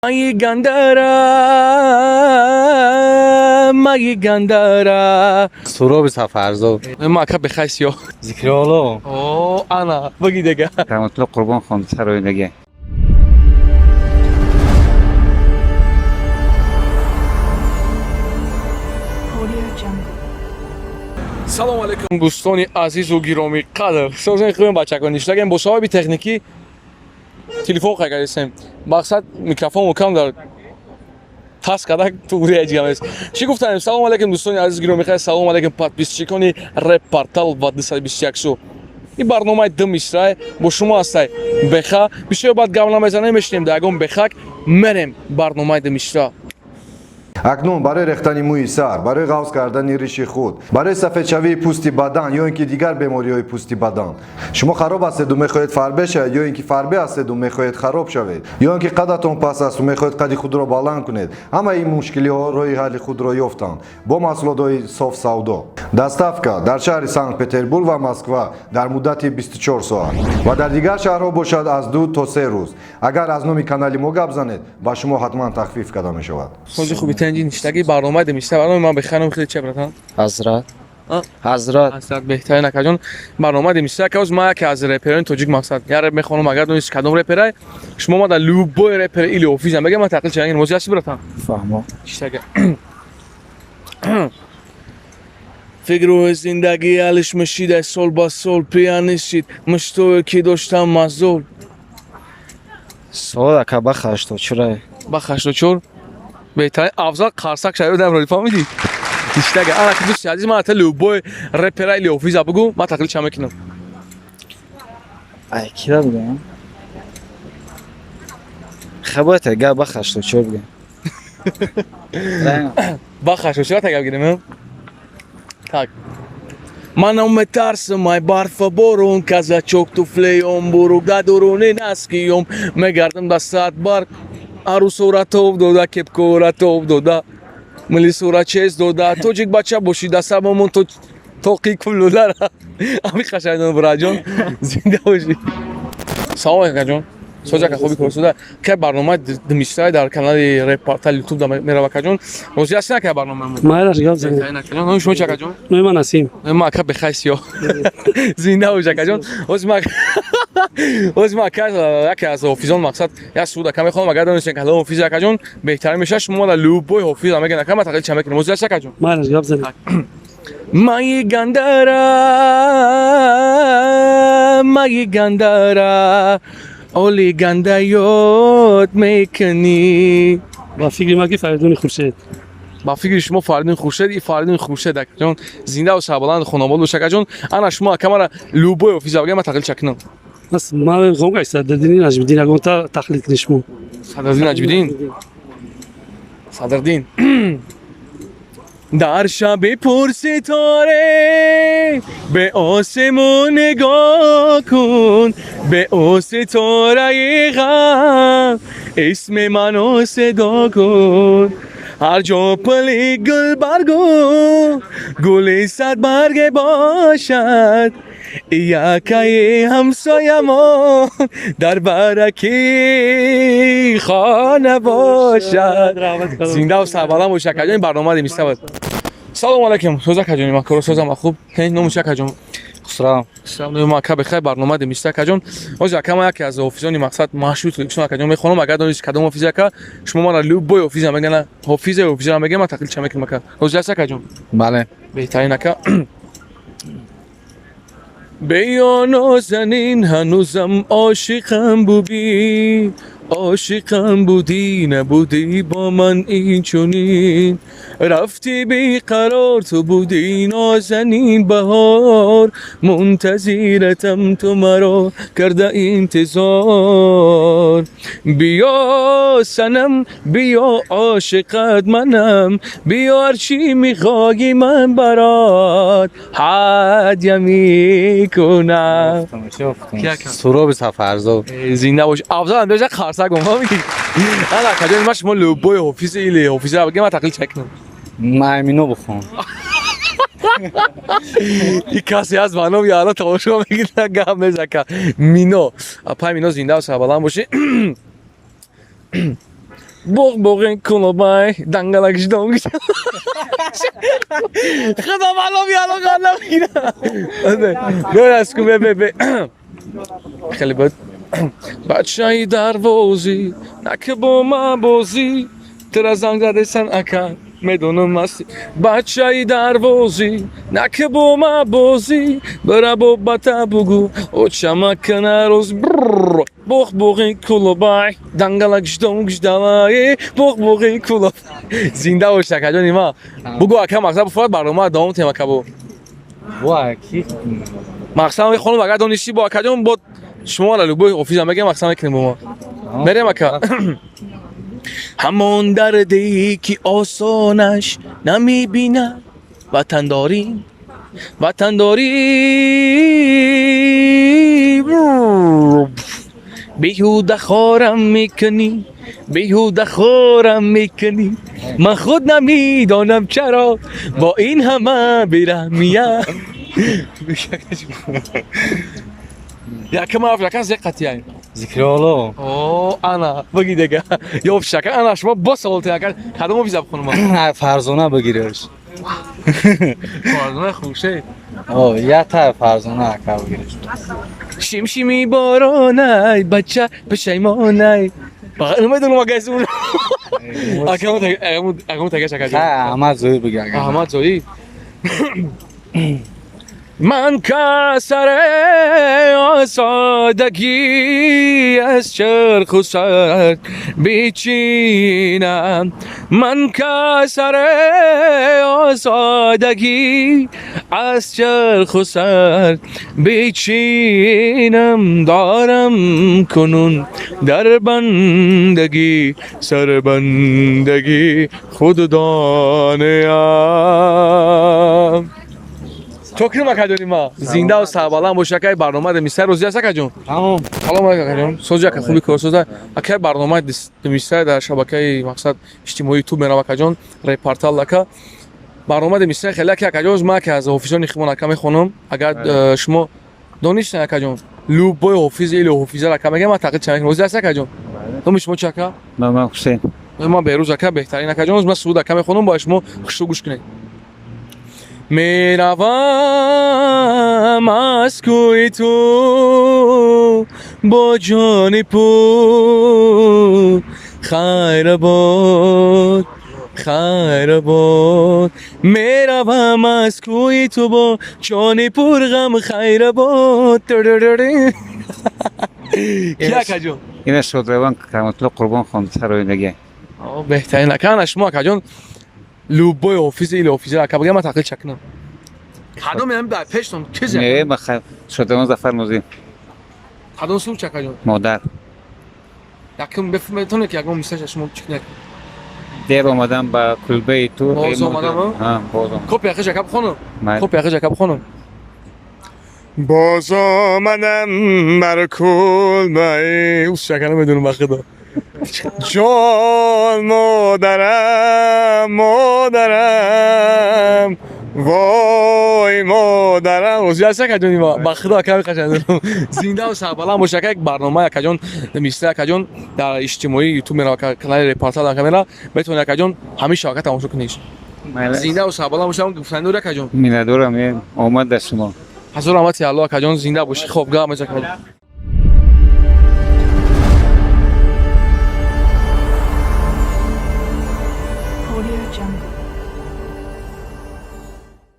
Маи гандара, маи гандара. Суроби Сафарзод. Ма ака бехай сиё. Зикролло. О, ана, баги дега. Раҳматулло Қурбон хон сароидаги. Салом алейкум, дӯстони азизу гиромӣ қадр. Созен хубем, бачакон, ништагем бо сабаби техникӣ телефон қайкардисем. Мақсад микрофон мукам дар тас када туғри ҳеҷ нест. Чӣ гуфтанем? Салом алейкум, дӯстони азиз гиромӣ қадр. Салом алейкум, подписчикони Реп Портал ва 221 су. Ин барномаи ду мисрай бо шумо ҳастай Беха. Бисёр баъд гап намезанем, мешинем дар ягон бехак, мерем барномаи ду мисра. Акнун барои рехтани мӯи сар, барои ғафз кардани риши худ, барои сафедшавии пӯсти бадан ё ин ки дигар бемориҳои пӯсти бадан, шумо хароб ҳастеду мехоҳед фарбе шавед, ё ин ки фарбе ҳастеду мехоҳед хароб шавед, ё ин ки қадатон паст асту мехоҳед қади худро баланд кунед, ҳамаи ин мушкилиҳо роҳи ҳалли худро ёфтанд бо маҳсулотҳои соф савдо. Доставка дар шаҳри Санкт-Петербург ва Москва дар муддати 24 соат ва дар дигар шаҳрҳо бошад аз 2 то 3 рӯз. Агар аз номи канали мо гап занед, ба шумо ҳатман тахфиф карда мешавад. Сози хуби тенҷи ништаги барномаи ду мисра. Барномаи ман беханом хеле че, братан? Ҳазрат. А? Ҳазрат. Ҳазрат, беҳтарин, акаҷон. Барномаи ду мисра аказ ман яке аз реперони тоҷик, мақсад. Я реп мехонам, агар донед кадом реперай, шумо ма дар любой репер или офизам бегам, ман тақлид чангин. Розӣ ҳастӣ, братан? Фаҳмо. Ништага. Фикру зиндагӣ алиш мешида сол ба сол, пианишид муштое ки доштам мазол. Сол ака ба 84. Ба 84, беҳтарин, афзал қарсак шавёдам роли фаҳмидӣ? Ништага. Ана ки дӯсти азиз, ман ата любой репера или офиза бугу, ман тақлид ча мекунам. Ай кира бигам? Хабата га ба 84 бигам. Ба 84 тагап гирем? Так. Манам метарсам, ай барфа борон, казачок туфлеём, бурук да дуруни наскиём, мегардам да сад барг, арусора тоб дода, кепкора тоб дода, милисора чез дода, тоҷик бача бошӣ, да сабамон то тоқи куллудара. Ами қашангдон, браҷон, зинда бошӣ. Салом акаҷон. Соз ака, хуби корсуда. Кай барномаи димистрай дар канали Реп Портал Ютуб да мерава, акаҷон. Розӣ ҳастӣ ака барномаи мо? Майраш, гап занед. Беҳтарин, акаҷон. Номи шумо чи, акаҷон? Номи ман Насим. Ма ака бехай сиё. Зинда бош, акаҷон. Ҳозир ма ака яке аз ҳофизон, мақсад як суруд ака мехонам, агар донистен кадом ҳофиз, акаҷон, беҳтарин мешавад. Шумо дар любой ҳофиз мегӯянд, ака, ман тақлид ча мекунам. Розӣ ҳастӣ, акаҷон? Майраш, гап занед. Маи гандара, маи гандара, оли ганда ёд мекунӣ. Ба фикри ман ки Фаридуни Хуршед. Ба фикри шумо Фаридун Хуршед, и Фаридун Хуршед, акаҷон. Зинда ва сарбаланд, хонобод бош, акаҷон. Ана шумо ака мара любой ҳофиза бигӯяд, ман тақлид ча кунам. Бас ман мехоҳам ки Садриддини Наҷмиддин ягонта тақлид кунӣ шумо. Садриддин Наҷмиддин? Садриддин. Дар шаби пурситоре бе осимон нигоҳ кун, бе о ситораи ғам исми маро садо кун. Ҳар ҷо пули гулбаргу гули садбарге бошад, якаи ҳамсоямон дар бараки хона бошад. Зинда ва сарбаланд бош, акаҷон. Ин барнома демистабад. Салому алайкум, соз акаҷон, ман коро созам хуб. Ҳен номи чи, акаҷон? Хусрав. Салом, номи ман ака бехай, барнома демиста, акаҷон. Ҳозир ака ман яке аз ҳофизони мақсад машҳури Тоҷикистон, акаҷон, мехонам, агар донед кадом ҳофиз, ака, шумо мара любой ҳофиза мегӯянд, ҳофизе ҳофиза мегӯям, ман тақлид ча мекунам, ака. Розӣ ҳастӣ, акаҷон? Бале. Беҳтарин, ака. Биё нозанин, ҳанӯзам ошиқам бубин, ошиқам будӣ набудӣ бо ман инчунин, рафтӣ беқарор, ту будӣ нозанин баҳор, мунтазиратам, ту маро карда интизор. Биё санам, биё, ошиқат манам, биё, ҳарчӣ мехоҳӣ ман барот ҳадя мекунам. Суроби Сафарзод. Зинда бош, афзал андеша қарсак гум фаҳмидӣ? Ана акаҷон, ман шумо любой ҳофиз или ҳофиза бигӯям, ман тақлид ча кунам. Маймино бухон. И касе ҳаст ба номи ало тамошо мекунад, гап нест, ака. Мино, апай Мино, зинда ва сарбаланд бошӣ. Боғ боғи кулобай дангалак ждонг. Худо мало биало гала мира. Бе ку бе бе бе. Хеле бад. Бачаи дарвозӣ наки бо ман бозӣ, тура занг задесан ака, медонам ҳасти. Бачаи дарвозӣ наки бо ман бозӣ, бира бо бата бугӯ очамака нароз. Боғ боғи кулобай дангалак ждонг ждалай, боғ боғи кулобай. Зинда бош, акаҷони ма. Бугӯ, ака, мақсад буфорад, барнома давом тем, ака, бо Ва ки? Мақсад мехонам, агар донистӣ бо акаҷон, бо шумо любой офиза мегем, мақсад мекунем, бо ма мерем, ака. Ҳамон дарде ки осонаш намебинад, ватандорӣ, ватандорӣ. Беҳуда хорам мекунӣ, беҳуда хорам мекунӣ, ман худ намедонам чаро бо ин ҳама бераҳмия. Якам афрака зе қатияй. Зикролло. О, ана баги дега ёфт шака. Ана шумо бо савол ака, кадом офиза бихонум? Фарзона бигираш. Фарзона хушед. О, я та фарзона ака бигираш. Шимшими боронай, бача пашаймонай. Намедонам, ага, исм акамон тагаш, ака. Аҳмад Зои биги, ака. Аҳмад Зои. Ман касаре осодагӣ аз чарху сар бичинам, ман касаре осодагӣ аз чарху сар бичинам, дорам кунун дар бандагӣ сарбандагӣ, худ донеам. Чокрим, акаҷони ма, зиндаву сарбаланд бош, акай. Барнома демисай розӣ аст, акаҷон? Тамом. Салом алейкум, акаҷон. Сози, ака, хуби корсоза, акай. Барномаи демисай дар шабакаи мақсад иҷтимоии Ютуб мерав, акаҷон, Репортал, ака. Барнома демисай хеле, ака. Акаҷон, ман ки аз ҳофизони химон, ака, мехонам. Агар шумо донистен, акаҷон, любой ҳофиз или ҳофиза, ака, мегам, ман тақлид чамек. Розӣ аст, акаҷон? Номи шумо чи, ака? Ман Ҳусейн. Ман Беҳрӯз, ака. Беҳтарин, акаҷон. Ман суруд, ака, мехонам, бояд шумо хушрӯ гӯш кунед. Меравам аз кӯи ту бо ҷони пур, хайрабод, хайрабод. Меравам аз кӯи ту бо ҷони пурғам, хайрабод. Ки, акаҷон? Ина шодравон Кароматулло Қурбон хон сароидаги. Беҳтарин, ака. Ана шумо, акаҷон, любой ҳофиз или ҳофиза, ака, бигам, ман тақлид чакунам. Кадом ям дар пештон кизе? Не, ма шодравон Зафар Нузӣ. Кадом суруд, акаҷон? Модар. Якум бефаҳметоне ки ягон мисаша шумо чӣ кунед? Дер омадам ба кулбаи ту. Боз омадам, а? Боз омадам. Копия хеш, ака, бихонам. Майли. Копия хеш, ака, бихонам. Боз омадам бар кулбаи ус, ака, намедонам, ба худо. Ҷон модарам, модарам, вой модарам. Розӣ ҳаст, акаҷони ма? Ба худо, ака, меқашандам. Зиндаву сарбаланд бош, ака. Як барнома, акаҷон, мисла, акаҷон, дар иҷтимоии Ютуб мерава, ака, канали Репортал, ака, мера, метавонӣ, акаҷон, ҳамин шабака тамошо куниш. Майли. Зиндаву сарбаланд бош, гуфтанӣ дори, акаҷон? Миннатдорам, омад дар шумо. Ҳазор раҳмати Алло, акаҷон, зинда бошӣ. Хоб гап меша, акаҷон. Audio Jungle.